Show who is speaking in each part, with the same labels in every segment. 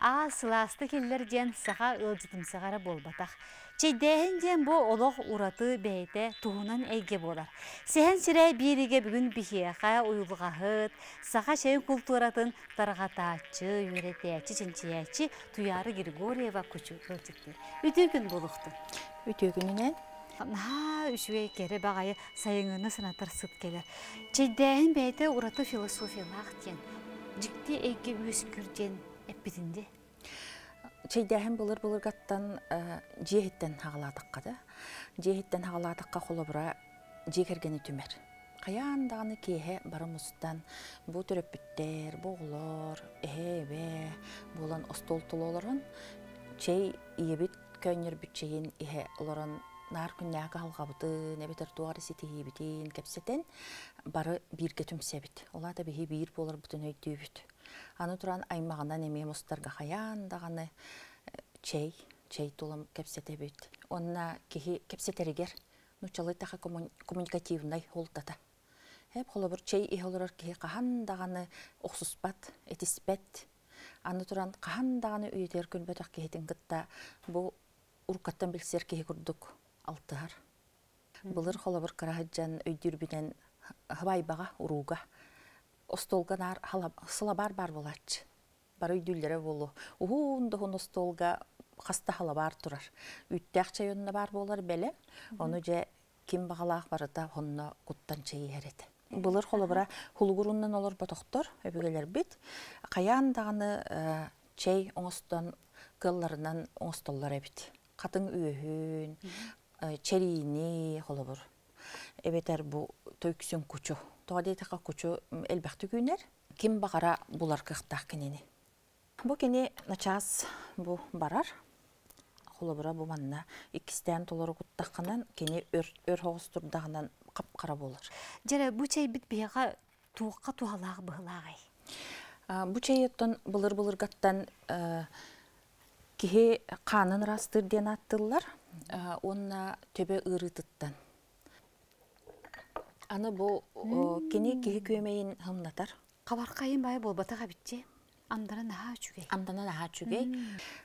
Speaker 1: Аа сылаастык иһиллэр диэн саха ыалдьытымсаҕа эрэ буолбатах. Чэйдээһин диэн бу олох ураты бэйэтэ туһунан эйгэ буолар. Сэһэн сирэй биэриигэ бүгүн биһиэхэ уйулҕаһыт, саха чэйин култууратын тарҕатааччы, үөрэтээччи, чинчийээччи Туйаара Григорьева кучу ыалдьыттыыр. Үтүө күн буолуохтун.
Speaker 2: Үтүө күнүнэн.
Speaker 1: Наһаа үчүгэй кэрэ баҕайы сайыҥҥыны санатар сыт кэлэр. Чэйдээһин бэйэтэ ураты философиялаах диэн, дьикти эйгэ үөскүүр диэн эппитин дии.
Speaker 2: Чэйдээһин былыр-былыргаттан дьиэ иһиттэн хаҕалаатахха да, дьиэ иһиттэн хаҕалаатахха холобура дьиэ кэргэни түмэр. Хайаан даҕаны киэһэ бары мустан бу төрөппүттэр, бу оҕолор, эһээ-эбээ буолан остуол тула олорон чэй ийэбит көөнньөрбүт чэйин иһэ олорон наар күннээҕи кыһалҕабытын эбэтэр туох эрэ ситиһиибитин кэпсэтэн бары бииргэ түмсэбит. Ол аата биһи биир буоларбытын өйдүүбүт. Аны туран аймаҕынан эмиэ мустарга хайаан даҕаны чэй, чэй тулам кэпсэтэбит. Уонна киһи кэпсэтэригэр нууччалыы таха коммуникативнай холтата. Хэп холобур чэй иһэ олорор киһи хаһан даҕаны охсуспат, этиспэт. Аны туран хаһан даҕаны үйэтигэр көрбөтөх киһитин кытта бу уруккаттан билсэр киһи курдук алтыһар. Былыр холобур кыра сылдьан өйдүүрбүнэн хабайбаҕа урууга остуолга наар сылабаар баар буолааччы. Бары өйдүүллэрэ буолуо. Уһун да уһун остуолга хаста халабаар турар. Үүттээх чэй онно баар буолар бэлэм. Ону дьэ ким баҕалаах барыта онно куттан чэй иһэр этэ. Былыр холобура хулугурунан олорботохтор өбүгэлэрбит. Хайаан даҕаны чэй оҥостон кыалларынан оҥостоллор эбит. Хатыҥ үөһүн, чэриини холобур. Эбэтэр бу төксүн кучу. Тоҕо диэтэххэ кучу элбэхтик үүнэр. Ким баҕара булар кыахтаах кинини. Бу кини начаас бу барар. Холобура бу манна иккистээн толору куттаххынан кини өр өр соҕус турдаҕынан хап-хара буолар.
Speaker 1: Дьэрэ, бу чэйбит биһиэхэ туохха туһалаах быһылааҕый?
Speaker 2: Бу чэй оттон былыр-былыргаттан киһи хаанын ыраастыыр диэн ааттыыллар уонна төбө ыарыытыттан. Аны бу кини киһи күөмэйин һымнатар.
Speaker 1: Хабархайын баайа буолбатах эбитчи. Амдана наһаа үчүгэй.
Speaker 2: Амдана наһаа үчүгэй.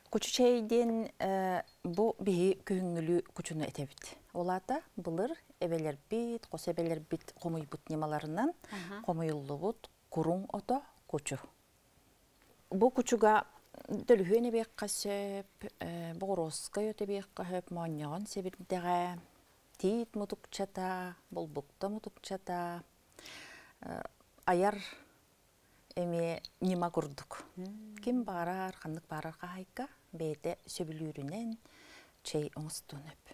Speaker 2: Кучу чэй диэн бу биһи күһүҥҥүлүү кучуну этэбит. Ол аата былыр эбэлэрбит, хос эбэлэрбит хомуйбут ньымаларынан хомуйуллубут куруҥ ото кучу. Бу кучуга дөлүһүөн эбиэххэ сөп, боҕуруоскай от эбиэххэ сөп, моонньоҕон сэбирдэҕэ, тиит мутукчата, болбукта мутукчата, айар эмиэ ньыма курдук. Ким баҕарар, ханнык баҕарар хаһаайка бэйэтэ сөбүлүүрүнэн чэй оҥостуон сөп.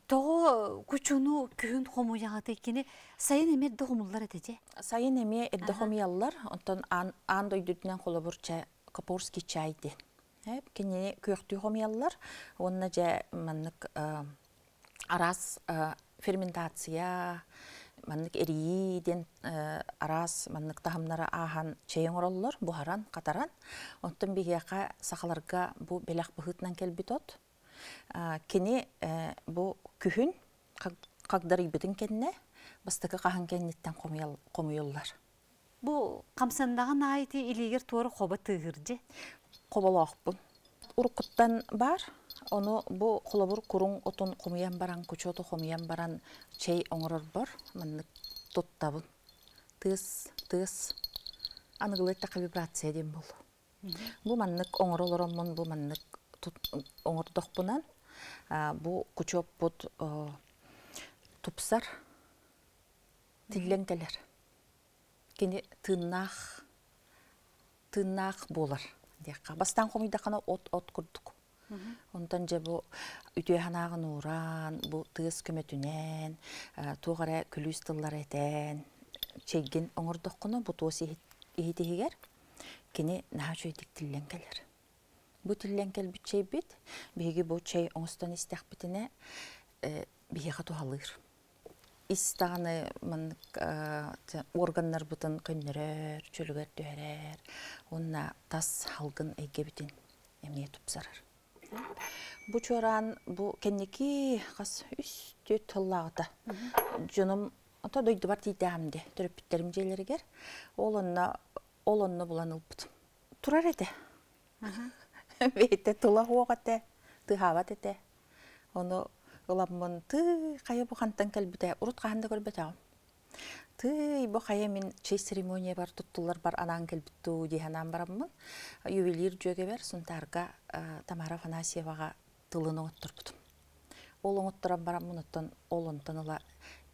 Speaker 1: Тоҕо кучуну күһүн хомуйаҕытый кини сайын эмиэ эрдэ хомуллар этэ дьэ?
Speaker 2: Сайын эмиэ эрдэ хомуйаллар. Онтон аан, аан дойдутунан холобур чэ Капурский чай диэн. Кинини күөхтүү хомуйаллар уонна дьэ маннык араас ферментация, маннык эрийии диэн араас маннык таһымнары ааһан чэй оҥороллор, буһаран, хатаран. Оттон биһиэхэ сахаларга бу бэлэх быһыытынан кэлбит от. Кини бу күһүн хагдарыйбытын кэннэ бастакы хаһан кэнниттэн хомуйуллар.
Speaker 1: Бу хамсаннаҕын аайы илиигэр туора хобо тыаһыыр дьэ?
Speaker 2: Хоболоохпун. Уруккуттан баар. Ону бу холобур куруҥ отун хомуйан баран, кучуоту хомуйан баран чэй оҥорорбор маннык туттабын. Тыас, тыас. Аныгылыы эттэххэ вибрация диэн буолуо. Бу маннык оҥоро олороммун, бу маннык оҥордохпунан, бу кучуоппут тупсар, тиллэн кэлэр. Кини тыыннаах тыыннаах буолар диэххэ. Бастаан хомуйдаххына от-от курдук. Онтон дьэ бу үтүө санааҕын ууран, бу тыас көмөтүнэн, туох эрэ күлүүс тыллары этэн, чэйгин оҥордоххуна, бу туос иһит иһигэр кини наһаа үчүгэйдик тиллэн кэлэр. Бу тиллэн кэлбит чэйбит, биһиги бу чэй оҥостон истэхпитинэ, биһиэхэ туһалыыр. Ис даҕаны маннык органнарбытын көннөрөр, чөлүгэр түһэрэр уонна тас салгын эйгэбитин эмиэ тупсарар. Бу чуораан бу кэнники хас үс түөрт сыллааҕыта дьонум ото дойдубар тиийдэҕим дии төрөппүттэрим дьиэлэригэр ол онно ол онно булан ылбытым. Турар этэ. Бэйэтэ тыла суох этэ, тыаһаабат этэ. Ону ыламмын тыы хайа бу хантан кэлбитэ урут хаһан да көрбөтөҕүм. Тыый бу хайа мин чэй церемониябар туттулларбар анаан кэлбит дуу дии санаан бараммын ювелир дьүөгэбэр Сунтаарга Тамара Афанасьеваҕа тылын оҥотторбутум. Ол оҥотторон бараммын оттон ол онтон ыла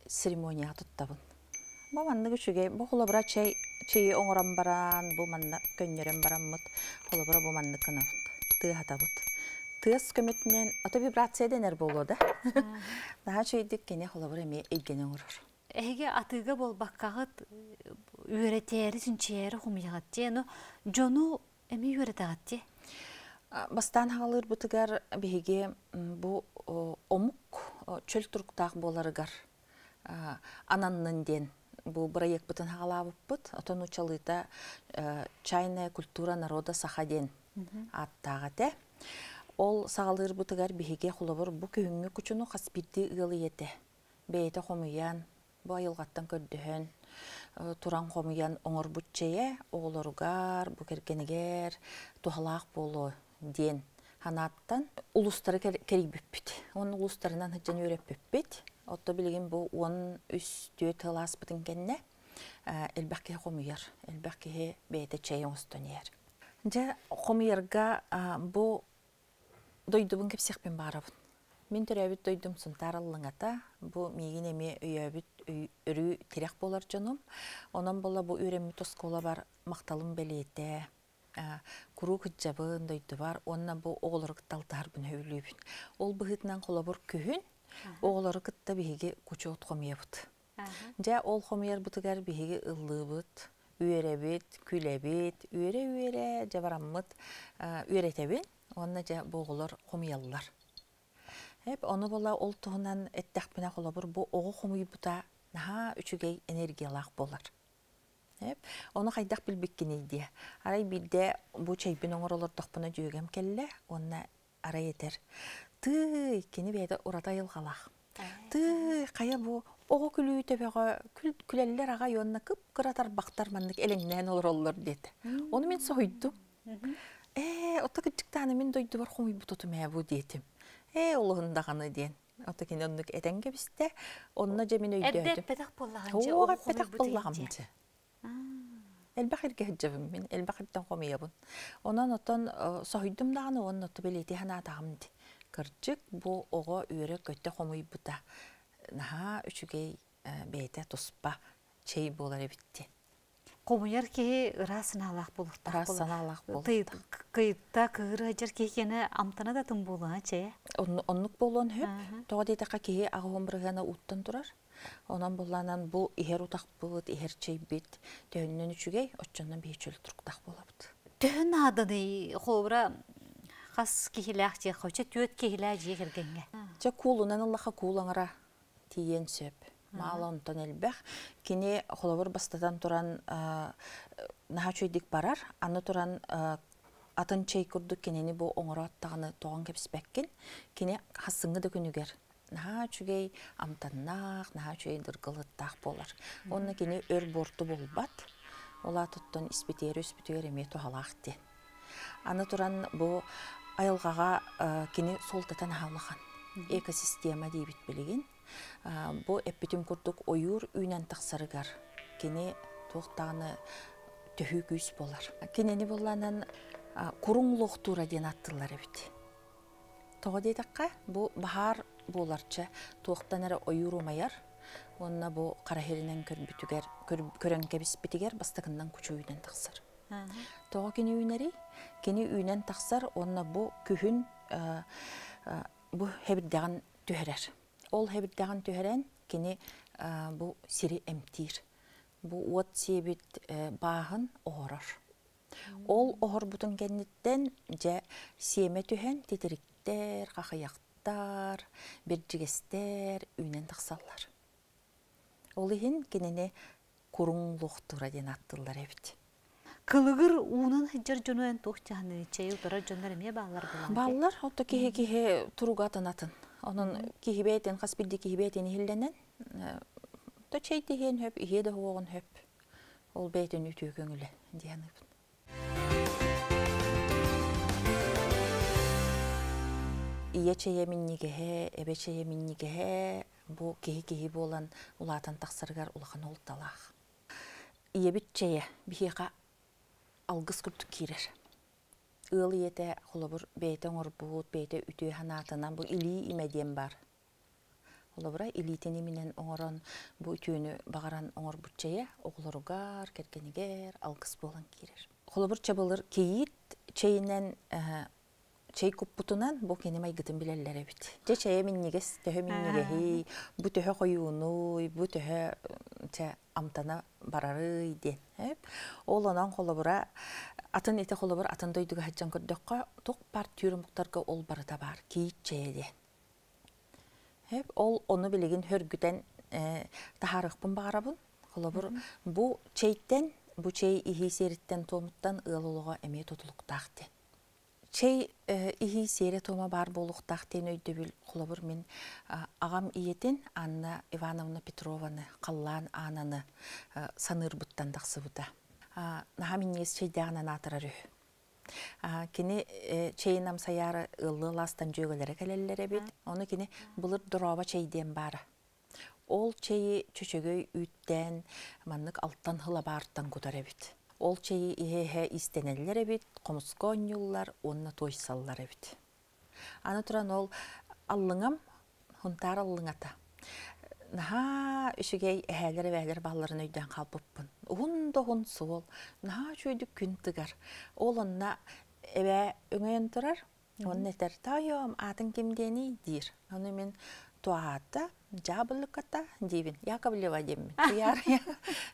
Speaker 2: церемонияҕа туттабын. Бу маннык үчүгэй. Бу холобура чэй чэйи оҥорон баран, бу манна көннөрөн бараммыт, холобура бу маннык гынабыт. Тыаһатабыт. Тыас көмөтүнэн, ото вибрация дэнэр буолуо да. Наһаа үчүгэйдик кини холобура эмиэ эйгэни оҥорор.
Speaker 1: Эһиги атыыга буолбаккаҕыт үөрэтээри, чинчийээри хомуйаҕыт дии. Ону дьону эмиэ үөрэтэҕит дии.
Speaker 2: Бастаан хаалыырбытыгар биһиги бу омук чөл туруктаах буоларыгар ананнын диэн бу бырайыакпытын хаалаабыппыт. Отон учалыыта «Чайная культура народа саха» диэн ааттаах этэ. Ол саҕалыырбытыгар биһиги холобур бу күһүҥҥү кучуну хас биирдии ыал ийэтэ бэйэтэ хомуйан, бу айылҕаттан көрдөһөн туран хомуйан оҥорбут чэйэ оҕолоругар, бу кэргэнигэр туһалаах буолуо диэн санааттан улуустары кэрийбиппит. Уон улуустарынан сылдьан үөрэппиппит. Отто билигин бу 13 түөрт сыл ааспытын кэннэ элбэх киһи хомуйар, элбэх киһи бэйэтэ чэй оҥостон иһэр. Дьэ, хомуйарга бу дойдубун кэпсиэхпин баҕарабын. Мин төрөөбүт дойдум Сунтаар Аллыҥата. Бу миигин эмиэ өйөөбүт өрүү тирэх буолар дьонум. Онон буола бу үөрэммит оскуолабар махталым бэлиэтэ. Куруук ыдьабын дойдубар уонна бу оҕолору кытта алтыһарбын сөбүлүүбүн. Ол быһыытынан холобур күһүн оҕолору кытта биһиги кучуот хомуйабыт. Дьэ ол хомуйарбытыгар биһиги ыллыыбыт, үөрэбит, күлэбит, үөрэ-үөрэ дьэ бараммыт үөрэтэбин уонна дьэ бу оҕолор хомуйаллар. Эп ону була ол туһунан эттэхпинэ холобур бу оҕо хомуйбута наһаа үчүгэй энергиялаах буолар. Эп ону хайдах билбиккиний диэ. Арай биирдэ бу чэйбин оҥоро олордохпуна дьүөгэм кэллэ уонна арай этэр: «Тыый, кини бэйэтэ ураты айылҕалаах. Тыый, хайа бу оҕо күлүүтэ бөҕө күлэллэр аҕай уонна кып-кыра тарбахтар маннык элэҥнээн олороллор» диэтэ. Ону мин соһуйдум. Ээ, ото кырдьыктааны мин дойдубар хомуйбут отум ээ бу диэтим. Ээ, олуһун даҕаны диэн. Ото кини оннук этэн кэбистэ. Онно дьэ мин
Speaker 1: Эрдэ
Speaker 2: өйдөөтүм.
Speaker 1: эппэтэх буоллаҕын дьэ,
Speaker 2: Суох
Speaker 1: оҕо
Speaker 2: эппэтэх
Speaker 1: хомуйбут
Speaker 2: буоллаҕым
Speaker 1: иһин
Speaker 2: дьэ. Элбэх эргэ сылдьабын мин, элбэх эрдэн хомуйабын. Онон оттон соһуйдум даҕаны уонна оту бэлиэтии санаатаҕым дии. Кырдьык, бу оҕо үөрэ-көтө хомуйбута наһаа үчүгэй бэйэтэ туспа чэй буолар эбит дии.
Speaker 1: Хомуйар киһи ыраас санаалаах буолуохтаах
Speaker 2: Ыраас
Speaker 1: буолар.
Speaker 2: санаалаах буолуохтаах.
Speaker 1: Кыйытта кыыры сылдьар киһи киэнэ амтана да тым буолуо чэйэ.
Speaker 2: Оннук буолуон сөп. Тоҕо диэтэххэ киһи аҕыһын бырыһыана ууттан турар. Онон буллаанан бу иһэр утахпыт, иһэр чэйбит төһөннөн үчүгэй, оччонон биһи чөл туруктаах буолабыт.
Speaker 1: Төһө нааданый холобура хас киһилээх дьиэ хоча түөрт киһилээх дьиэ кэргэҥҥэ?
Speaker 2: Чэ куулунан ыллаха куул аҥара тиийиэн сөп. Маала онтон элбэх. Кини холобур бастатан туран наһаа үчүгэйдик барар. Аны туран атын чэй курдук кинини бу оҥороот даҕаны тоҕон кэбиспэккин. Кини хассыҥҥы да күнүгэр наһаа үчүгэй амтаннаах, наһаа үчүгэй дыргылыттаах буолар. Уонна кини өр буорту буолбат. Ол аатыттан испитиэри үспүтүгэр эмиэ туһалаах диэн. Аны туран бу айылҕаҕа кини суолтата наһаа улахан. Экосистема диибит билигин. Бу эппитим курдук ойуур үүнэн тахсарыгар кини туох даҕаны төһүү күүс буолар. Кинини буоллаанан куруҥ луохтуура диэн ааттыыллар эбит. Тоҕо диэтэххэ, бу баһаар буоларча туохтан эрэ ойуур умайар уонна бу хара иһиринэн көрбүтүгэр, көрөн кэбиспитигэр бастакыннан кучу үүнэн тахсар. Тоҕо кини үүнэрий? Кини үүнэн тахсар уонна бу күһүн бу хэбирдэҕин түһэрэр. Ол хэбирдэҕин түһэрэн кини бу сири эмтиир. Бу уот сиэбит бааһын оһорор. Ол оһорбутун кэнниттэн дьэ сиэмэ түһэн титириктэр, хахыйахтар, бирдьигэстэр үүнэн тахсаллар. Ол иһин кинини куруҥ луохтуура диэн ааттыыллар эбит.
Speaker 1: Кылыгыр уунан сылдьар дьону эн туох дьаһаныый? Чэйи утарар дьоннор эмиэ бааллар буолаҕын дии.
Speaker 2: Бааллар, ото киһи-киһи туруга атын-атын. Онон киһи бэйэтин, хас биирдии киһи бэйэтин иһиллэнэн, то чэй иһиэн сөп, иһиэ да уоҕун сөп. Ол бэйэтин үтүө көҥүлэ дии саныыбын. Ийэ чэйэ минньигэһэ, эбэ чэйэ минньигэһэ бу киһи-киһи буолан улаатан тахсарыгар улахан уолталаах. Ийэбит чэйэ биһиэхэ алгыс курдук киирэр. Ыал ийэтэ холобур бэйэтэ оҥорбут, бэйэтэ үтүө санаатынан бу илии имэ диэн баар. Холобура, илиитин иминэн оҥорон бу үтүөнү баҕаран оҥорбут чэйэ оҕолоругар, кэргэнигэр алгыс буолан киирэр. Холобур, чабылыр кийиит чэйинэн чэй куппутунан бу кини майгытын билэллэр эбит. Дьэ чэйэ минньигэс, төһө минньигэһий, бу төһө хойуунуй, бу төһө чэ амтана барарый диэн. Ол онон холобура атын ити холобур атын дойдуга сылдьан көрдөххө, туох баар түүр омуктарга ол барыта баар, кийиит чэйэ диэн. Ол ону билигин хөргүтэн таһаарыахпын баҕарабын. Холобур, бу чэйтэн, бу чэй иһии сиэриттэн туомуттан ыал олоҕо эмиэ тутулуктаах диэн. Чэй иһии сиэрэ-туома баар буолуохтаах диэн өйдөбүл холобур мин аҕам ийэтин Анна Ивановна Петрованы, Халлаан Аананы саныырбыттан тахсыбыта. Наһаа минньигэс чэйдээҕинэн аатырар үһү. Кини чэйин амсайаары ыаллыы алаастан дьүөгэлэрэ кэлэллэр эбит. Ону кини былыр дорообо чэй диэн баара. Ол чэйи чөчөгөй үүттээн маннык алтан сылабаартан кутар эбит. Ол чэйи иһэ-иһэ иистэнэллэр эбит, хомуска оонньууллар уонна туойсаллар эбит. Аны туран ол аллыҥам, Хунтаар аллыҥата. Наһаа үчүгэй эһээлэр-эбээлэр баалларын өйдөөн хаалбыппын. Уһун да уһун суол, наһаа үчүгэйдик күн тыгар. Ол онно эбээ өҥөйөн турар, Уонна этэр, тоойуом, аатыҥ ким диэний? диир. Ону мин туаата, дьаабылыката диибин. Яковлева диэммин. Туйаар.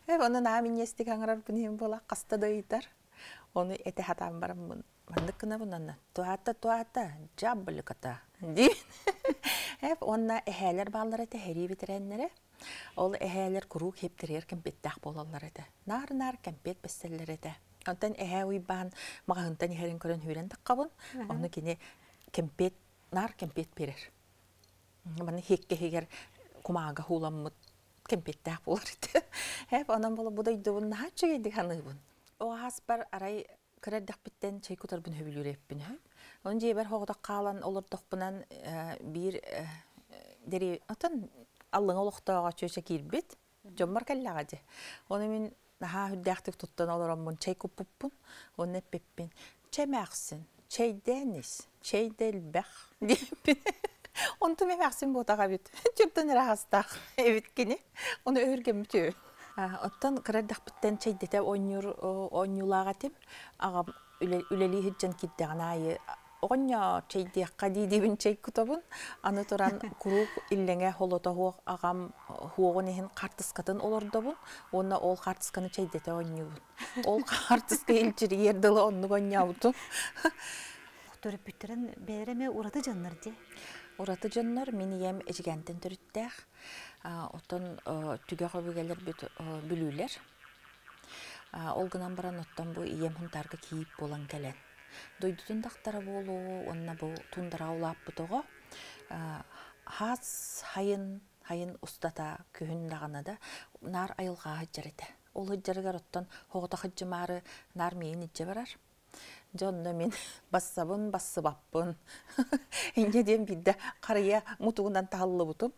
Speaker 2: Ону наһаа минньиэстик аҥарарбын иһин буола хаста да ыйытар. Ону этэ сатаан бараммын маннык гынабын онно туаата, туаата, дьаабылыката диибин. Уонна эһээлэр бааллар этэ, сэрии бэтэрээннэрэ. Ол эһээлэр куруук хиптэригэр кэмпиэттээх буолаллар этэ. Наар-наар кэмпиэт бэссэллэр этэ. Онтон эһээ Уйбаан маҕаһыынтан иһэрин көрөн сүүрэн таххабын. Онно кини кэмпиэт, наар кэмпиэт биэрэр. Манна иһиккэ иһигэр кумааҕыга һууламмыт кэмпиэттээх буолар этэ. Эп онон була бу дойдубун наһаа үчүгэйдик саныыбын. О ааспар арай кыра эрдэхпиттэн чэй кутарбын сөбүлүүр эппин үһү. Онон дьиэбэр соҕотох хаалан олордохпунан биир дэри отон аллыҥа олохтооҕо чүөчэ киирбит. Дьоммор кэллэҕэ дии. Ону мин наһаа үрдээхтик туттан олороммун чэй куппуппун уонна эппиппин чэ эмээхсин, чэйдээн ис, чэй да элбэх диэппин. Онтум эмээхсин буотах эбит. Чөптөн эрэ аһастаах эбит кини. Ону өһүргэммит үһү. Оттон кыра эрдэхпиттэн чэйдэтэ оонньуур оонньуулаах этим. Аҕам үлэлии сылдьан киирдэҕин аайы оҕонньоор чэйдиэххэ дии-диибин чэй кутобун. Аны туран куруук иллэҥэ холото суох аҕам хуоҕун иһин хаартыскатын олордобун уонна ол хаартысканы чэйдэтэ оонньуубун. Ол хаартыска илдьирийэр дылы оннук оонньообутум.
Speaker 1: Төрөппүттэрин бэйэлэрэ эмиэ ураты дьоннор дии.
Speaker 2: Ураты дьоннор мин ийэм Эдьигээнтэн төрүттээх. Оттон түгэх өбүгэлэрбит бүлүүлэр. Ол гынан баран оттон бу ийэм Хунтаарга кийиит буолан кэлэн дойдутун дактара буолуо уонна бу туундараҕа улааппыт оҕо хаас хайын хайын устата күһүн даҕаны да наар айылҕаҕа сылдьар этэ. Ол сылдьарыгар оттон соҕотох сылдьымаары наар миигин илдьэ барар. Дьэ онно мин бассабын бассыбаппын инньэ диэн биирдэ харыйа мутугунан таһыллыбытым.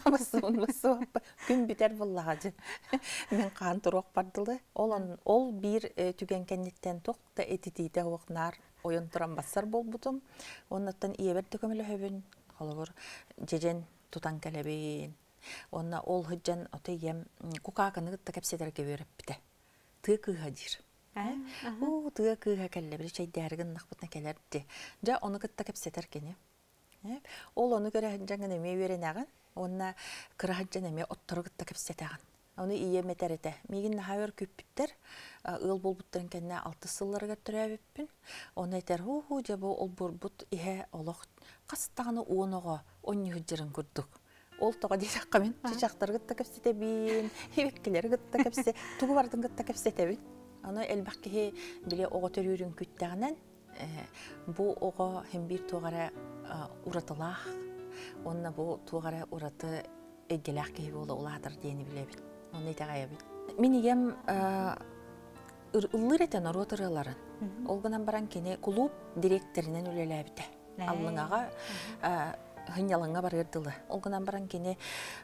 Speaker 2: Бассыбын бассыбаппын күн бүтэр буоллаҕа дьэ. Мин хаан туруохпар дылы. Ол ол биир түгэн кэнниттэн туох да этитиитэ суох наар ойон туран бассар буолбутум. Оннуттан ийэбэр да көмөлөһөбүн. Холобур, дьэдьэн тутан кэлэбин. Уонна ол сылдьан ото ийэм кукааканы кытта кэпсэтэргэ үөрэппитэ. Тыа кыыһа диир. Уу, тыа кыыһа кэллэ, били чэйдээри гыннахпытына кэлэр дии. Дьэ, ону кытта кэпсэтэр кини. Ол ону көрө сылдьаҥҥын эмиэ үөрэнэҕин уонна кыра сылдьан эмиэ оттору кытта кэпсэтэҕин. Ону ийэм этэр этэ. Миигин наһаа өр күүппүттэр. Ыал буолбуттарын кэннэ алтыс сылларыгар төрөөбүппүн. Ону этэр, һуу-һуу, дьэ бу олбуорбут иһэ олох хас даҕаны уон оҕо онньуһуддьарын курдук. Ол тоҕо диэтэххэ мин чычахтары кытта кэпсэтэбин, хибиккилэри кытта кэпсэ, тугу барытын кытта кэпсэтэбин. Ону элбэх киһи били оҕо төрүүрүн күттэҕинэн бу оҕо син биир туох эрэ уратылаах уонна бу туох эрэ ураты эйгэлээх киһи буола улаатар диэни билэбин. Ону итэҕэйэбин. Мин ийэм ыллыыр этэ норуот ырыаларын. Ол гынан баран кини кулууп дириэктэринэн үлэлээбитэ. Аллыҥаҕа хынньалаҥҥа барыар дылы. Ол гынан баран кини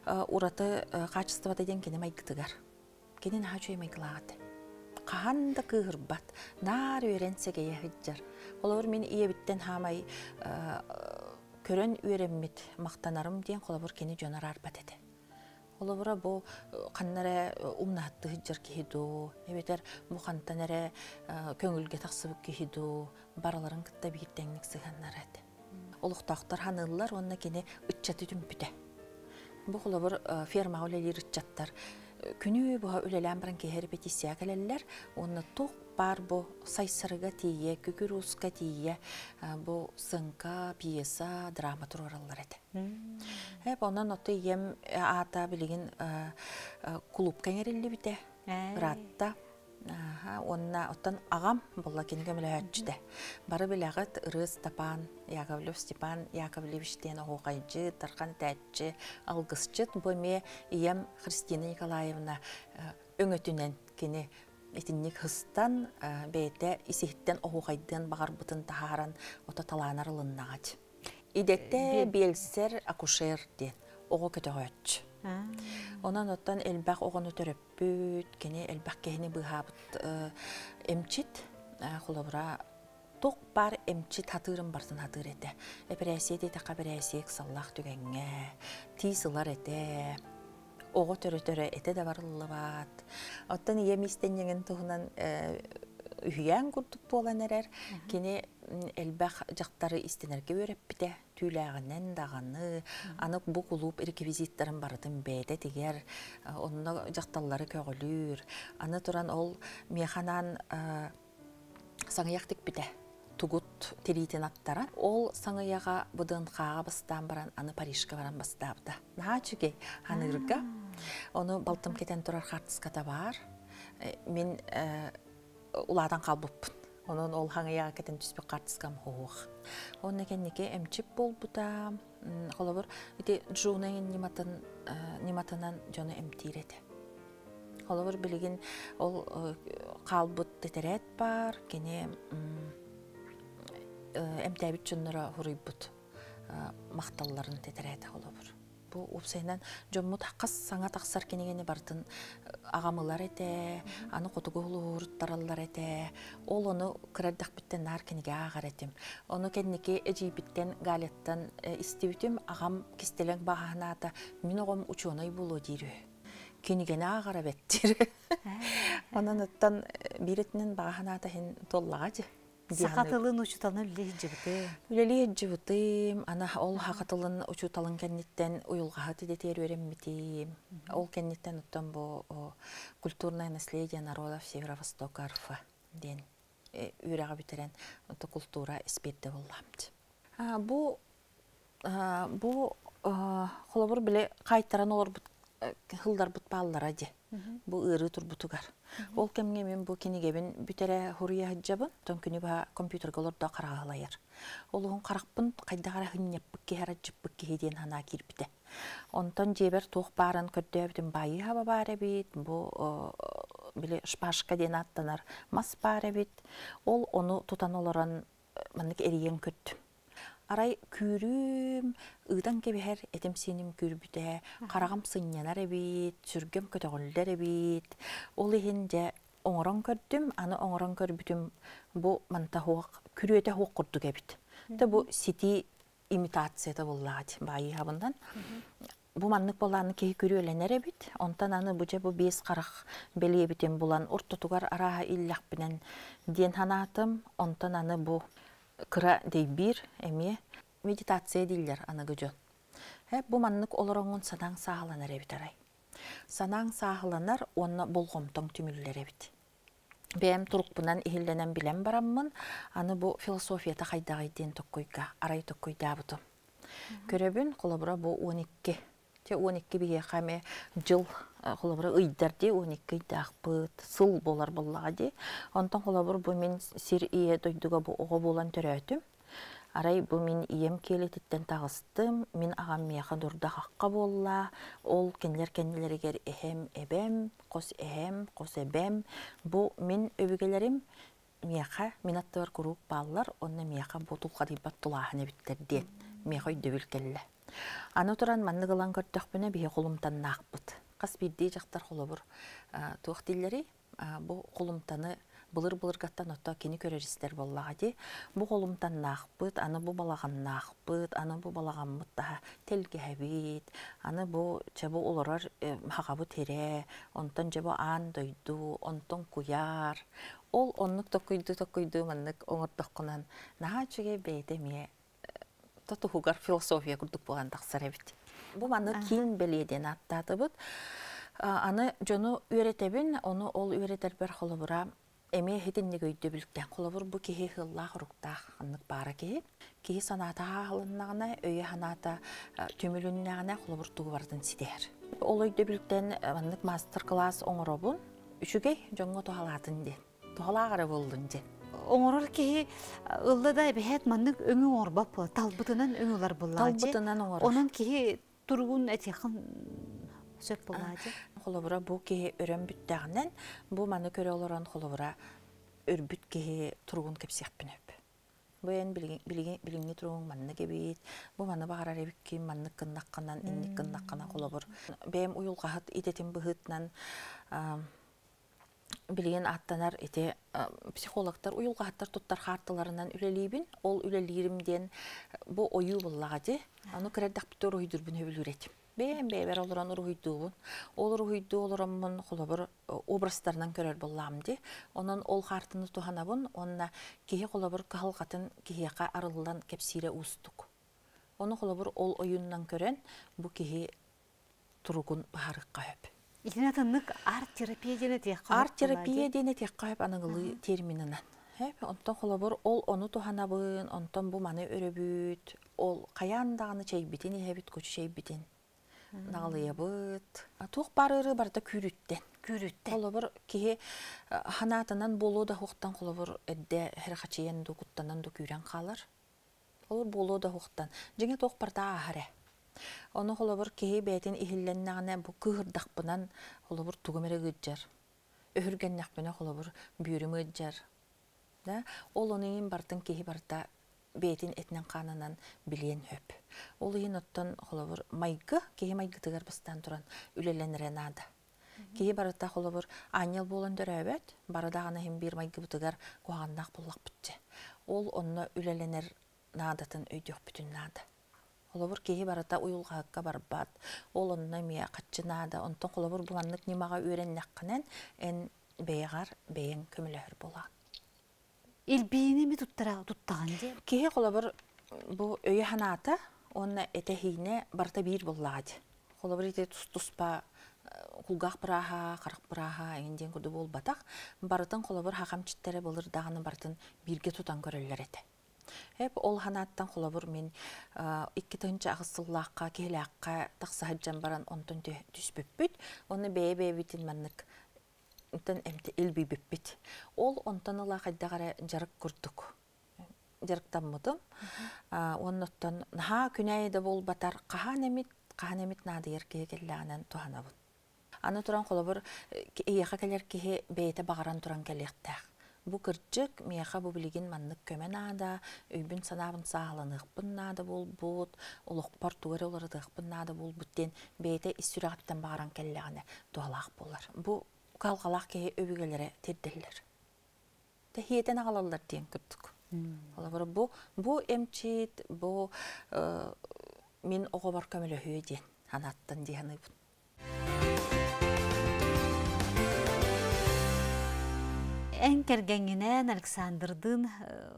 Speaker 2: ураты хаачыстыбата диэн кини майгытыгар. Кини наһаа үчүгэй майгылаах этэ. Хаһан да кыыһырбат, наар үөрэн сэгэйэ сылдьар. Холобур, мин ийэбиттэн хаамай көрөн үөрэммит махтанарым диэн холобур кини дьон араарбат этэ. Холобура бу ханна эрэ умнаһытты сылдьар киһи дуу, эбэтэр бу хантан эрэ көҥүлгэ тахсыбыт киһи дуу, барыларын кытта биир тэҥник сыһыаннара этэ. Олохтоохтор ханыыллар уонна кини ыччаты түмпүтэ. Бу холобур фермаҕа үлэлиир ыччаттар күнү быһа үлэлээн баран киһи репетиция кэлэллэр уонна туох баар бу Сайсарыга тиийэ, Күкүр Ууска тиийэ бу сыҥка, пьеса, драма туруораллар этэ. Эп онон ото ийэм аата билигин кулуупка иҥэриллибитэ ыраатта. Уонна оттон аҕам буолла кини көмөлөһөөччүтэ. Бары билэҕит Ырыа Степан Яковлев Степан Яковлевич диэн оһуохайдьыт, дархан этээччи, алгысчыт. Бу эмиэ ийэм Христина Николаевна өҥөтүнэн кини итинник һыстан бэйэтэ ис-иһиттэн оһуохайдыан баҕарбытын таһааран ото талаанар ылыннаҕа. Идэтэ биэлсэр акушер диэн оҕо көтөҕөөччү. Онон оттон элбэх оҕону төрөппүт, кини элбэх киһини быыһаабыт эмчит, холобура туох баар эмчит хатыырын барытын хатыыр этэ. Эпэрээссийэ диэтэххэ эпэрээссийэ ыксаллаах түгэҥҥэ, тиис ылар этэ, оҕо төрөтөрө этэ да барыллыбат. Оттон ийэм иистэнньэҥин туһунан үһүйээн курдук буолан эрэр. Кини элбэх дьахтары истэнэргэ үөрэппитэ. Түүлээҕинэн даҕаны, аны бу кулууп реквизиттарын барытын бэйэтэ тигэр, онно дьахталлары көҕүлүүр. Аны туран ол миэхэ анаан саҥыйах тикпитэ тугут тириитин аттаран ол саҥыйаҕа ВДНХ-ҕа бастаан баран аны Парижка баран бастаабыта наһаа үчүгэй ханыырга ону балтым кэтэн турар хаартыската баар мин улаатан хаалбыппын онон ол хаҥыйаҕа кэтэн түспүт хаартыскам хоһуох онно кэнники эмчип буолбута холобур ити Джуна ньыматын ньыматынан дьону эмтиир этэ. Холобур, билигин ол хаалбыт тэтэрээт баар, кини эмтээбит дьонноро хуруйбут махталларын тэтэрээтэ холобур. Бу уопсайынан дьоммут хас саҥа тахсар кинигэни барытын аҕам ылар этэ, аны хотугу улууруттараллар этэ. Ол ону кыра эрдэхпиттэн наар кинигэ ааҕар этим. Ону кэнники эдьиийбиттэн Галяттан истибитим, аҕам кистэлэҥ баҕаһынаата мин оҕом учуонай буолуо диир үһү. Кинигэни ааҕара бэттир. Онон оттон биир өттүнэн баҕа санаата иһин туоллаҕа дьи.
Speaker 1: Саха тылын учууталын үлэлии сылдьыбытым.
Speaker 2: Үлэлии сылдьыбытым. Ана ол саха тылын учууталын кэнниттэн уйулҕаһыт идэтигэр үөрэммитим. Ол кэнниттэн оттон бу культурное наследие народов Северо-Востока РФ диэн үөрэҕи бүтэрэн култуура испиэрдэ буоллаамчы. Бу Бу холобур били хаайтаран олорбут хылларбыт бааллара дии. Бу ыарыы турбутугар. Ол кэмҥэ мин бу кинигэбин бүтэрэ хуруйа сылдьабын. Оттон күнү быһа компьютерга олордо хараҕалайар. Ол уһун харахпын хайдах эрэ хынньаппыт киһи арадьыппыт киһи диэн санаа киирбитэ. Онтон дьиэбэр туох баарын көрдөөбүтүм баайыы хаба баар эбит, бу били шпажка диэн ааттанар мас баар эбит. Ол ону тутан олорон маннык эрийэн көрдүм. Арай күүрүүм, ыытан кэбиһэр этим-сииним күүрбүтэ, хараҕым сынньанар эбит, сүргэм көтөҕүллэр эбит. Ол иһин дьэ оҥорон көрдүм, аны оҥорон көрбүтүм бу манта суох, күрүөтэ суох курдук эбит. Тэ бу ситии имитацията буоллаҕа дии баайыыһабынан. Бу маннык буолааны киһи күрүөлэнэр эбит. Онтон аны бу дьэ бу биэс харах бэлиэбитин булан ортотугар арааһа иллэхпинэн диэн санаатым. Онтон аны бу кыра дэйбиир эмиэ медитация дииллэр аныгы дьон. Э, бу маннык олороҥҥун санааҥ сааһыланар эбит арай. Санааҥ сааһыланар уонна болҕомтоҥ түмүллэр эбит. Бэйэм турукпунан иһиллэнэн билэн бараммын, аны бу философията хайдаҕый диэн токкуйга арай токкуйдаабытым. Көрөбүн, холобура бу 12. Те 12 биһиэхэ эмиэ дьыл холобура ыйдар дии 12 ыйдаахпыт, сыл буолар буоллаҕа дии. Онтон холобур бу мин сир ийэ дойдуга бу оҕо буолан төрөөтүм. Арай бу мин ийэм киэлититтэн таҕыстым, мин аҕам миэхэ дурда-хахха буолла, ол кинилэр кэннилэригэр эһэм, эбэм, хос эһэм, хос эбэм, бу мин өбүгэлэрим. миэхэ мин аттыбар куруук бааллар, онно миэхэ бу тулхадыйбат тулааһын эбиттэр диэн миэхэ өйдөбүл кэллэ. Аны туран маннык ылан көрдөхпүнэ биһи холумтаннаахпыт. Хас биирдии дьахтар холобур туох дииллэрий? Бу холумтаны былыр-былыргаттан ото кини көрөр истэр буоллаҕа дии. Бу холумтаннаахпыт, аны бу балаҕаннаахпыт, аны бу балаҕаммыт таһа тэлгэһэбит, аны бу чэ бу олорор хаҕабыт ирэ, онтон дьэ бу аан дойду, онтон куйаар. Ол оннук токуйдуу-токуйдуу маннык оҥордоххунан наһаа үчүгэй бэйэтэ эмиэ тутуһугар философия курдук буолан тахсар эбит. Бу маны киин бэлиэ диэн ааттаатыбыт. Аны дьону үөрэтэбин, ону ол үөрэтэрбэр холобура эмиэ итинник өйдөбүлтэн. Холобур бу киһи ыһыллаах-уруктаах ханнык баара киһи. Киһи санаата хаалыннаҕына, өйө-санаата түмүлүннэҕинэ холобур тугу барытын ситиһэр. Ол өйдөбүлтэн маннык мастер-класс оҥоробун. Үчүгэй дьоҥҥо туһалаатын диэн. Туһалаах эрэ буоллун диэн.
Speaker 1: Оҥорор киһи ылла да эбэһээт маннык өҥү оҥорбот буола. Талбытынан өҥ ылар буоллаҕа.
Speaker 2: Талбытынан оҥорор.
Speaker 1: Онон киһи туругун этиэххин сөп буоллаҕа.
Speaker 2: Холобура бу киһи өрөн бүттэҕинэн бу маны көрө олорон холобура өрбүт киһи туругун кэпсиэхпин сөп. Бу эн билиҥҥи туругуҥ маннык эбит, бу маны баҕарар эбиккин, маннык гыннаххынан, инник гыннаххына холобур. Бэйэм уйулҕаһыт идэтин быһыытынан билигин ааттанар ити психологтар, уйулҕаһыттар туттар хаартыларынан үлэлиибин. Ол үлэлиирим диэн бу ойуу буллаҕа дии. Аны кыра эрдэхпиттэн уруһуйдуурбун сөбүлүүр этим. Бэйэм бэйэбэр олорон уруһуйдуубун. Ол уруһуйдуу олороммун холобур образтарынан көрөр буоллаҕым дии. Онон ол хаартыны туһанабын уонна киһи холобур кыһалҕатын киһиэхэ арыллан кэпсиирэ уустук. Ону холобур ол ойууннан көрөн бу киһи туругун быһаарыахха сөп.
Speaker 1: Итини атыннык арт-терапия диэн этиэххэ
Speaker 2: Арт-терапия диэн этиэххэ сөп аныгылыы терминынан. Сөп. Онтон холобур ол ону туһанабын, онтон бу маны өрөбүт, ол хайаан даҕаны чэйбитин иһэбит, кучу чэйбитин наҕылыйабыт. Туох баар ыарыы барыта күүрүттэн.
Speaker 1: Күүрүттэн.
Speaker 2: Холобур киһи ханаатынан буолуо да уһуктан холобур эрдэ хэрхачыйан ду куттанан ду күүрэн хаалар. Холобур буолуо да уһуктан. Дьиҥэ туох барыта ааһар ээ. Ону холобур киһи бэйэтин иһиллэннэҕинэ бу кыыһырдахпынан холобур тугум эрэ ыалдьар. Өһүргэннэхпинэ холобур бүөрүм ыалдьар. Да? Ол ону иһин барытын киһи барыта бэйэтин этинэн-хаанынан билиэн сөп. Ол иһин оттон холобур майгы киһи майгытыгар бастаан туран үлэлэнэрэ наада. Киһи барыта холобур аанньал буолан төрөөбөт, бары даҕаны иһин биир майгыбытыгар куһаҕаннаах буоллахпыт Ол онно үлэлэнэр наадатын өйдүөхпүтүн наада. Холобур киһи барыта уйулҕаһыкка барбат, ол онно эмиэ хаччы наада. Онтон холобур бу маннык ньымаҕа үөрэннэххинэн эн бэйэҕэр бэйэҥ көмөлөһөр буолаҕын.
Speaker 1: Илбиини ми туттара туттаҕын дии.
Speaker 2: Киһи холобур бу өйө-санаата уонна этэ-иһиинэ барыта биир буоллаҕа дии. Холобур ити тус-туспа кулгаах бырааһа, харах бырааһа эҥин диэн курдук буолбатах. Барытын холобур хахамчиттэрэ былыр даҕаны барытын бииргэ тутан көрөллөр этэ. Эп ол ханааттан холобур мин 2008 сыллаахха киһилээххэ тахса сылдьан баран онтон түспүппүт. Оны бэйэ-бэйэбитин маннык онтон эмти илбийбиппит. Ол онтон ыла хайдах эрэ дьарык курдук дьарыктаммытым. Оннуттан наһаа күнээйи да буолбатар хаһан эмит хаһан эмит наадыйар киһи кэллэҕинэн туһанабын. Аны туран холобур эйиэхэ кэлэр киһи бэйэтэ баҕаран туран кэлиэхтээх. Бу кырдьык, миэхэ бу билигин маннык көмө наада, өйбүн-санаабын сааһыланыахпын наада буолбут, олохпор тугу эрэ уларытыахпын наада буолбут диэн бэйэтэ ис сүрэҕиттэн баҕаран кэллэҕинэ туһалаах буолар. Бу кыһалҕалаах киһи өбүгэлэрэ тирдэллэр. Тэһиэтэн аҕалаллар диэн курдук. Холобура бу бу эмчит, бу мин оҕобор көмөлөһүө диэн санааттан дии саныыбын.
Speaker 1: Эн кэргэҥҥинээн Александрдыын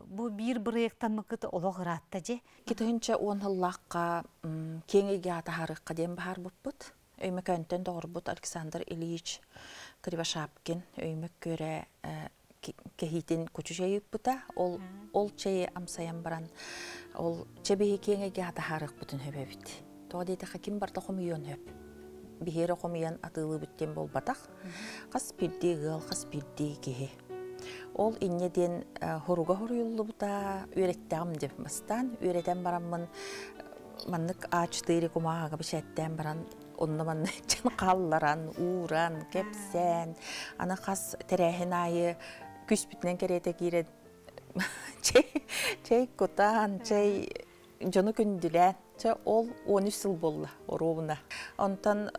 Speaker 1: бу биир бырайыактаммыккыт олох ыраатта дьэ.
Speaker 2: 2010 сыллаахха киэҥ эйгэҕэ таһаарыахха диэн баһаарбыппыт. Өймөкөөнтөн доҕорбут Александр Ильич Кривошапкин Өймөк күөрэ кэһиитин кучу чэй ыыппыта. Ол ол чэйи амсайан баран ол чэбиһи киэҥ эйгэҕэ таһаарыахпытын сөп эбит. Тоҕо диэтэххэ ким барыта хомуйуон сөп. Биһиэрэ хомуйан атыылыыбыт диэн буолбатах. Хас биирдии ыал, хас биирдии киһи. Ол инньэ диэн хоруга хоруйуллубута үөрэттэҕим диэн бастаан үөрэтэн бараммын маннык А4 кумааҕыга бэчээттээн баран онно-манна хаалларан, ууран, кэпсээн, аны хас тэрээһин аайы Күүспүтүнэн кэриэтэ киирэн чэй, чэй кутан, чэй дьону күндүлээн. Чэ, ол 13 сыл буолла оруобуна. Онтон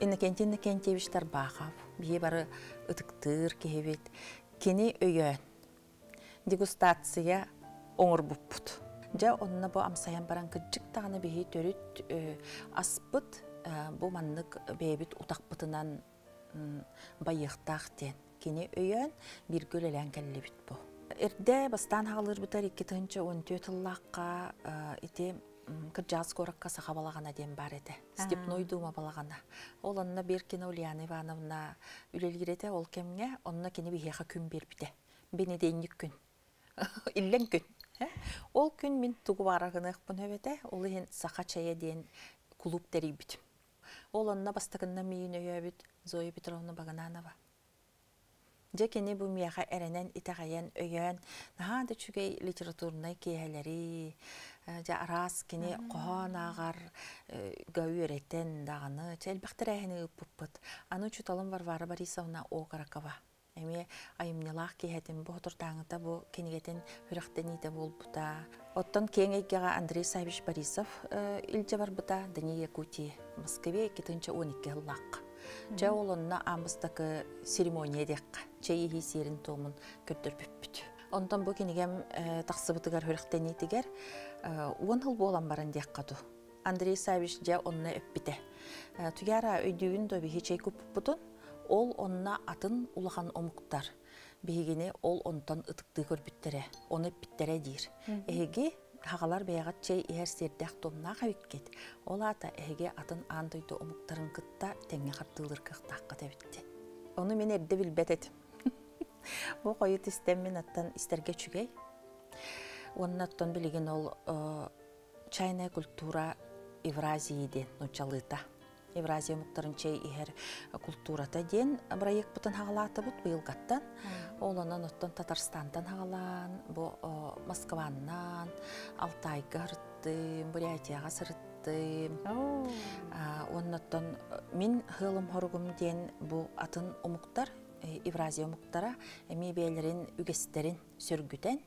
Speaker 2: Иннокентий Иннокентьевич Тарбахов, биһи бары ытыктыыр киһибит, кини өйөөн дегустация оҥорбуппут. Дьэ, онно бу амсайан баран кырдьык даҕаны биһи төрүт аспыт бу маннык бэйэбит утахпытынан байыахтаах диэн кини өйөөн бииргэ үлэлээн кэллибит бу. Эрдэ бастаан хаалыырбытар 2014 сыллаахха ити кырдьаҕас куоракка саха балаҕана диэн баар этэ. Степной Дума балаҕана. Ол онно Беркина Ульяна Ивановна үлэлиир этэ ол кэмҥэ. Онно кини биһиэхэ күн биэрбитэ. Бэнидиэнньик күн. Иллэҥ күн. Ол күн мин тугу баара гыныахпын эбэтэ. Ол иһин саха чэйэ диэн кулууп тэрийбитим. Ол онно бастакынна миин өйөөбүт Зоя Петровна Багананова. Дьэ кини бу миэхэ эрэнэн, итэҕэйэн, өйөөн наһаа да үчүгэй литературнай киэһэлэри, дьэ араас кини хоһоон ааҕар га үөрэтэн даҕаны чэ элбэх тэрээһини ыыппыппыт. Аны учууталым Варвара Борисовна Окорокова эмиэ айымньылаах киэһэтин бу соторутааҥыта бу кинигэтин сүрэхтэниитэ буолбута. Оттон киэҥ эйгэҕэ Андрей Саввич Борисов илдьэ барбыта Дани Якутии Москве 2012 сыллаахха. Чэ ол онно аан бастакы церемония диэххэ, чэй иһии сиэрин-туомун көрдөрбүппүт. Онтон бу кинигэм тахсыбытыгар сүрэхтэниитигэр 10 сыл буолан баран диэххэ дуу. Андрей Саввич дьэ онно эппитэ. Туяра өйдүүгүн дуо биһи чэй куппуппутун? Ол онно атын улахан омуктар биһигини ол онтон ытыктыы көрбүттэрэ, ону эппиттэрэ диир. Эһиги хаҕалар бэйэҕит чэй иһэр сиэрдээх-туомнаах эбиккит. Ол аата эһиги атын аан дойду омуктарын кытта тэҥҥэ хардыылыыр кыахтааххыт эбит диэн. Ону мин эрдэ билбэт этим. Бу хойут истэммин аттан истэргэ үчүгэй. Уонна оттон билигин ол чайная культура Евразии диэн нууччалыыта. Евразия омуктарын чэй иһэр култуурата диэн бырайыакпытын хаҕалаатыбыт быйылгаттан. Ол онон оттон Татарстантан хаҕалаан, бу Москваннан, Алтайга сырыттым, Бурятияҕа сырыттым. Уонна оттон мин хыалым хоругум диэн бу атын омуктар, Евразия омуктара эмиэ бэйэлэрин үгэстэрин сөргүтэн,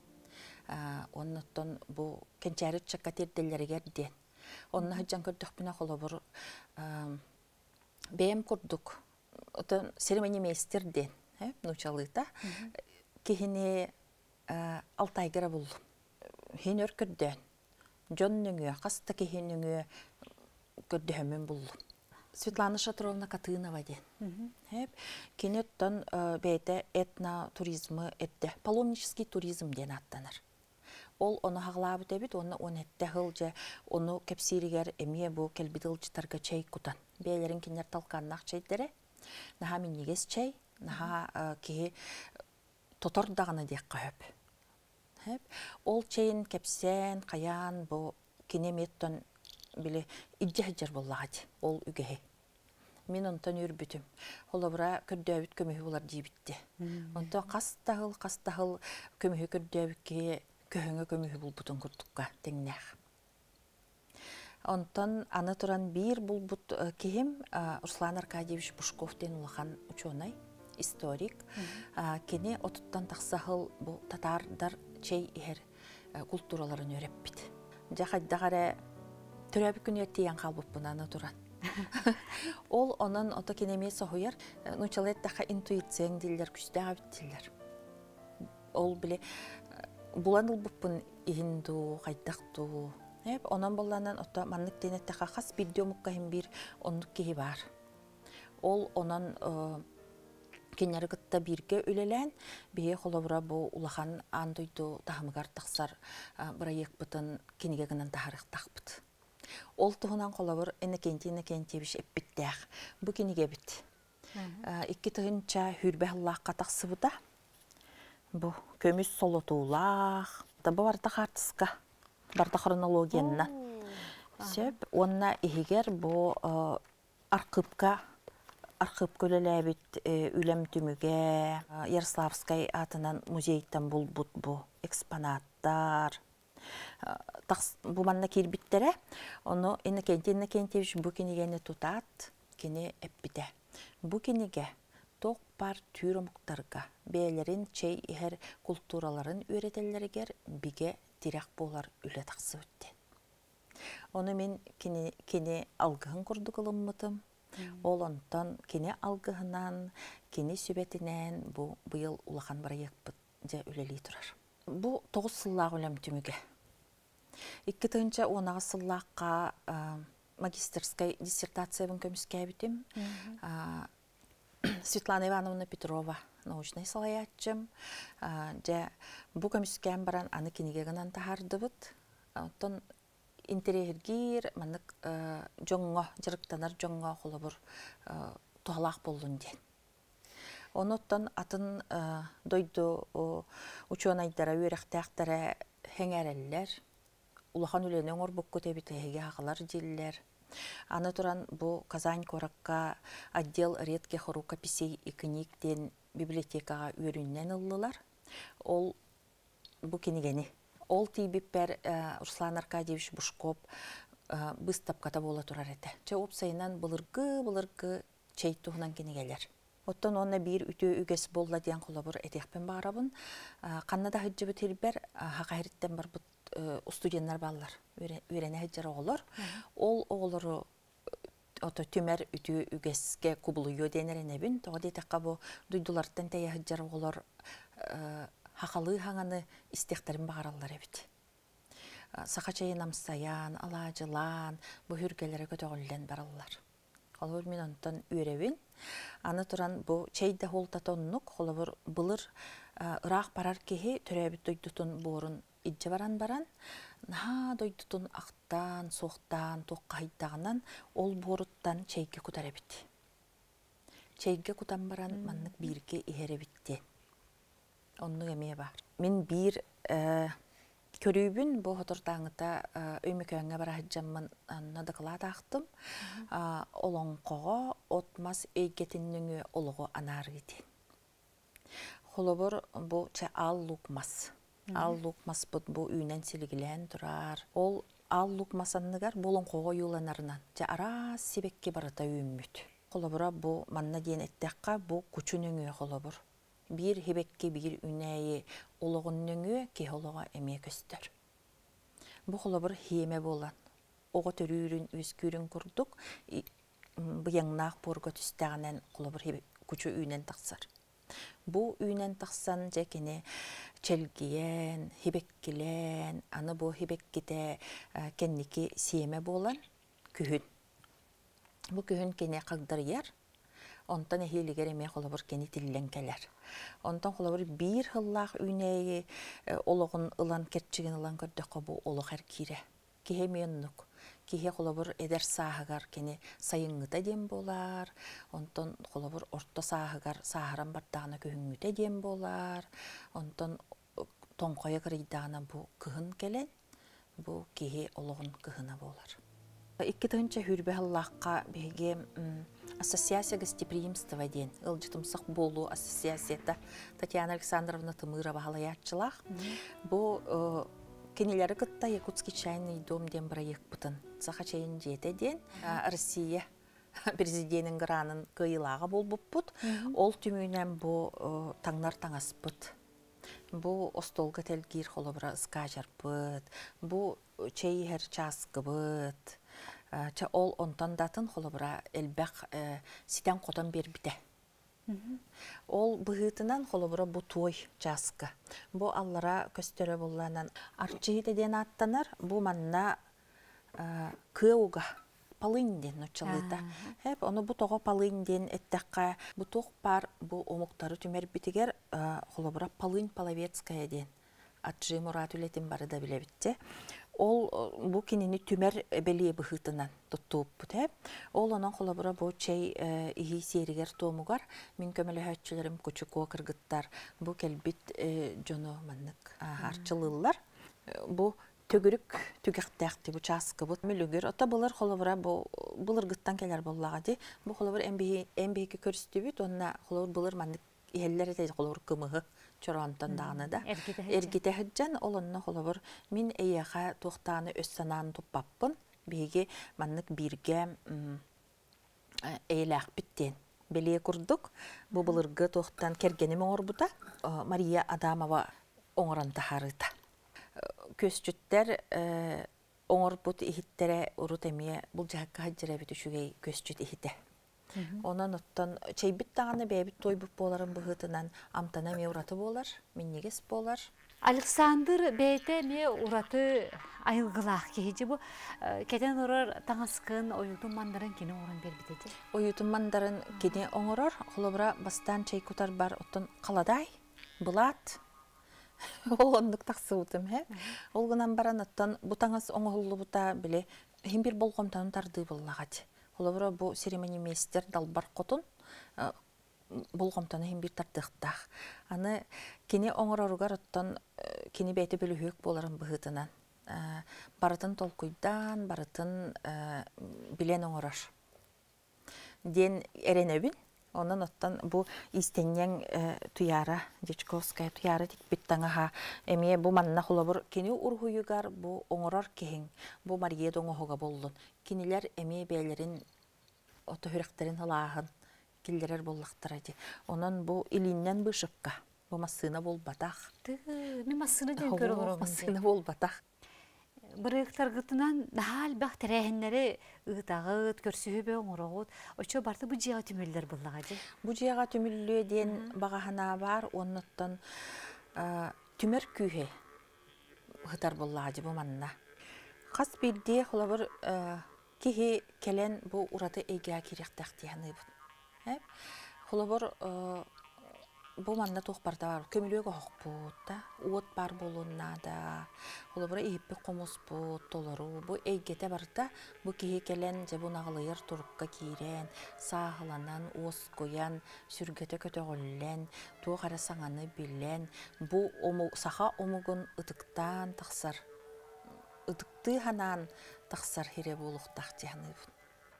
Speaker 2: уонна оттон бу кэнчээри ыччакка тиэрдэллэригэр диэн Онно сылдьан көрдөхпүнэ, холобур, бэйэм курдук, отон церемонимейстер диэн, нуучалыыта, киһини Алтайга эрэ буллум. Иһин өр көрдөөн, дьон нөҥүө, хас да киһи нөҥүө көрдөһөммүн буллум. Светлана Шатровна Катынова диэн. Кини оттон бэйэтэ этнотуризмы эрдэ, паломнический туризм диэн ааттанар. Ол ону хаҕылаабыт эбит уонна 17 сыл дьэ ону кэпсииригэр эмиэ бу кэлбит ыалдьыттарга чэй кутан. Бэйэлэрин кинилэр талкааннаах чэйдэрэ. Наһаа минньигэс чэй, наһаа киһи тотор даҕаны диэххэ сөп. Сөп. Ол чэйин кэпсээн, хайаан бу кини эмиэ оттон били илдьэ сылдьар буоллаҕа дии ол үгэһи. Мин онтон үөрбүтүм. Холобура, көрдөөбүт көмүһү булар диибитти. Онтон хас да сыл, хас да сыл көмүһү көрдөөбүт киһи көһөҥө көмүһү булбутун курдукка тэҥнээх. Онтон аны туран биир булбут киһим Руслан Аркадьевич Пушков диэн улахан учуонай, историк. Кини отуттан тахса сыл бу татаардар чэй иһэр култуураларын үөрэппит. Дьэ хайдах эрэ төрөөбүт күнүгэр тиийэн хаалбыппын аны туран. Ол онон ото кини эмиэ соһуйар. Нууччалыы эттэххэ интуицияҥ дииллэр, күстээх эбит дииллэр. Ол били булан ылбыппын иһин дуу, хайдах дуу. Онон болланан ото маннык диэн эттэххэ хас биирдии омукка иһин биир оннук киһи баар. Ол онон кинилэри кытта бииргэ үлэлээн, биһиги холобура бу улахан аан дойду таһымыгар тахсар бырайыакпытын кинигэ гынан таһаарыахтаахпыт. Ол туһунан холобур Иннокентий Иннокентьевич эппиттээх. Бу кинигэбит 2000 сыллаахха тахсыбыта. Бу көмүс солотуулаах, бу барыта хаартыска, барыта хронологияннан. Сөп. Уонна иһигэр бу архыыпка архыыпка үлэлээбит үлэм түмүгэ Ярославскай аатынан музейтан булбут бу экспонаттар бу манна киирбиттэрэ. Ону Иннокентий Иннокентьевич бу кинигэни тутаат, кини эппитэ. Бу кинигэ Туох баар түүр омуктарга бэйэлэрин чэй иһэр култуураларын үөрэтэллэригэр бигэ тирэх буолар үлэ тахсыбыт диэн. Ону мин кини, кини алгыһын курдук ылыммытым. Ол онтон кини алгыһынан, кини сүбэтинэн бу быйыл улахан бырайыакпыт дьэ үлэлии турар. Бу 9 сыллаах үлэм түмүгэ. 2018 сыллаахха магистерскай диссертациябын көмүскээбитим. Светлана Ивановна Петрова научнай салайааччым. Дьэ, бу көмүскээн баран аны кинигэ гынан таһаардыбыт. Оттон интэриэһиргиир маннык дьоҥҥо, дьарыктанар дьоҥҥо холобур туһалаах буоллун диэн. Онуттан атын дойду учуонайдара, үөрэхтээхтэрэ сэҥээрэллэр. Улахан үлэни оҥорбуккут эбит эһиги аҕалар дииллэр. Аны туран бу Казань куоракка отдел редких рукописей и книг диэн библиотекаҕа үөрүүннэн ыллылар. Ол бу кинигэни. Ол тиийбиппэр Руслан Аркадьевич Бушков быыстапката буола турар этэ. Чэ, уопсайынан былыргы-былыргы чэй туһунан кинигэлэр. Оттон уонна биир үтүө үгэс буолла диэн холобур этиэхпин баҕарабын. Ханна да сылдьыбыт сирбэр Саха сириттэн барбыт студеннар бааллар. Үөрэнэ сылдьар оҕолор. Ол оҕолору ото түмэр үтүө үгэскэ кубулуйуо диэн эрэнэбин. Тоҕо диэтэххэ бу дойдулартан тэйэ сылдьар оҕолор сахалыы саҥаны истиэхтэрин баҕараллар эбит. Саха чэйин амсайан, алаадьылаан, бу сүргэлэрэ көтөҕүллэн бараллар. Холобур, мин онтон үөрэбин. Аны туран бу чэй да суолтата оннук. Холобур, былыр ыраах барар киһи төрөөбүт дойдутун буорун илдьэ баран баран, наһаа дойдутун ахтаан, суохтаан, туоххаһыйдаҕынан ол буоруттан чэйгэ кутар эбит. Чэйгэ кутан баран маннык бииргэ иһэр эбит диэн. Оннук эмиэ баар. Мин биир көрүүбүн бу соторутааҥҥыта Өймөкөөҥҥө бара сылдьаммын онно дакылаат аахтым. Олоҥхоҕо от-мас эйгэтин нөҥүө олоҕу анаарыы диэн. Холобур, бу чэ аал луук мас. Аал луук маспыт бу үүнэн силигилээн турар. Ол аал луук мас анныгар бу олоҥхоҕо ойууланарынан чэ араас сибэкки барыта үүммүт. Холобура, бу манна диэн эттэххэ, бу кучу нөҥүө холобур. Биир сибэкки биир үүнээйи олоҕун нөҥүө киһи олоҕо эмиэ көстөр. Бу холобур хиэмэ буолан, оҕо төрүүрүн, үөскүүрүн курдук быйаҥнаах буорга түстэҕинэн холобур кучу үүнэн тахсар. Бу үүнэн тахсан дьэ кини чэлгийэн, сибэккилээн, аны бу сибэккитэ кэнники сиэмэ буолан күһүн. Бу күһүн кини хагдарыйар, онтон эһиилигэр эмиэ холобур кини тиллэн кэлэр. Онтон холобур биир сыллаах үүнээйи олоҕун ылан кэрчигин ылан көрдөххө бу олох эргиирэ. Киһи эмиэ оннук. Киһи холобур эдэр сааһыгар кини сайыҥҥыта диэн буолар, онтон холобур орто сааһыгар сааһыран бардаҕына күһүҥҥүтэ диэн буолар, онтон тоҥхойо кырыйдаҕына бу кыһын кэлэн бу киһи олоҕун кыһына буолар. 2020 сыллаахха биһиги Ассоциация гостеприимства диэн ыалдьытымсах буолуу ассоциацията Татьяна Александровна Тымырова салайааччылаах. Бу кинилэри кытта Якутский чайный дом диэн бырайыакпытын Саха чэйин дьиэтэ диэн Россия президенин гранын кыайыылааҕа буолбуппут. Ол түмүгүнэн бу таҥнар таҥаспыт, бу остуолга тэлгиир холобура ыскаачарбыт, бу чэй иһэр чааскыбыт, чэ ол онтон да атын холобура элбэх ситэн-хотон биэрбитэ. Ол быһыытынан холобура бу туой чааска. Бу аллара көстөрө булланан арчыһыта диэн ааттанар. Бу манна кыа уга полынь диэн нууччалыыта. Хэп, ону бу тоҕо полынь диэн эттэххэ, бу туох баар бу омуктары түмэрбитигэр холобура полынь половецкая диэн Аджи Мурат үлэтин бары да билэбитчэ. Ол бу кинини түмэр бэлиэ быһыытынан туттубуппут ээ. Ол онон холобура бу чэй иһии сиэригэр-туомугар мин көмөлөһөөччүлэрим Кучукуо кыргыттар бу кэлбит дьону маннык арчылыыллар. Бу төгүрүк түгэхтээх бу чааскыбыт мүлүгүр. Ото былыр холобура бу былыргыттан кэлэр буоллаҕа дии. Бу холобур эн биһиги көрүстүбүт уонна холобур былыр маннык иһэллэр этэ холобур кымыһы чороонтон даҕаны да эргитэ сылдьан ол онно холобур мин эйиэхэ туохтааны өс санаан туппаппын биһиги маннык бииргэ эйэлээхпит диэн. Бэлиэ курдук, бу былыргы туохтан кэргэним оҥорбута, Мария Адамова оҥорон таһаарыыта. Күөсчүттэр оҥорбут иһиттэрэ урут эмиэ былдьаһыкка сылдьар эбит үчүгэй күөсчүт иһитэ. Онон оттон чэйбит даҕаны бэйэбит туойбут буоларын быһыытынан амтана эмиэ ураты буолар, минньигэс буолар.
Speaker 1: Александр бэйэтэ эмиэ ураты айылгылаах киһи бу кэтэн олорор таҥаскын ойуутун мандарын кини оҥорон биэрбитэ дии.
Speaker 2: Ойуутун мандарын кини оҥорор. Холобура, бастаан чэй кутарбар оттон халадаай, былаат, ол оннук тахсыбытым һэ. Ол гынан баран оттон бу таҥас оҥоһуллубута били иһин бир болҕомтону тардыы буоллаҕа Холобура, бу церемонимейстер далбар хотун болҕомтону иһин бир тардыахтаах. Аны кини оҥороругар оттон кини бэйэтэ бөлүһүөк буоларын быһыытынан барытын толкуйдаан, барытын билэн оҥорор диэн эрэнэбин. Онон оттон бу иистэнньэҥ Туяра Дьячковская Туяра тикпит таҥаһа эмиэ бу манна холобур кини уруһуйугар бу оҥорор киһиҥ бу Мария оҥоһуга буоллун. Кинилэр эмиэ бэйэлэрин ото сүрэхтэрин ылааһын киллэрэр буоллахтара дии. Онон бу илииннэн бышыпка бу массыына буолбатах.
Speaker 1: Мин массыына диэн көрө олоробун.
Speaker 2: Массыына буолбатах.
Speaker 1: Бырыыктаргытынан наһаа элбэх тэрээһиннэри ыытаҕыт, көрсүһүү оҥороҕут. Оччо барыта бу дьиэҕэ түмүллэр буоллаҕа дии.
Speaker 2: Бу дьиэҕэ түмүллүө диэн баҕа бар уоннуттан түмэр күүһэ ыһытар буоллаҕа дии бу манна. Хас биирдии холобур киһи кэлэн бу ураты эйгэҕэ киириэхтээх дии саныыбын. Холобур бу манна туох барыта баар көмүлүөк оһохпут да уот баар буолуон наада холобура иһиппит хомуспут толору бу эйгэтэ барыта бу киһи кэлэн дьэ бу наҕылыйар турукка киирэн сааһыланан уоскуйан сүргэтэ көтөҕүллэн туох эрэ саҥаны билэн бу саха омугун ытыктаан тахсар ытыктыы санаан тахсар сирэ буолуохтаах дии саныыбын.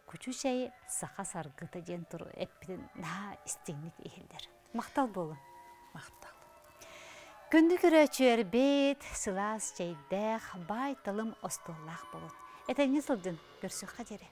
Speaker 1: Кучу чэй саха саргыта диэн тур эппитин наһаа истиҥник иһиллэр. Махтал буолун.
Speaker 2: Махтал.
Speaker 1: Күндү көрөөччүлэрбит, сылаас чэйдээх, баай талым остуоллаах буолун. Этэҥҥэ сылдьын, көрсүөххэ диэри.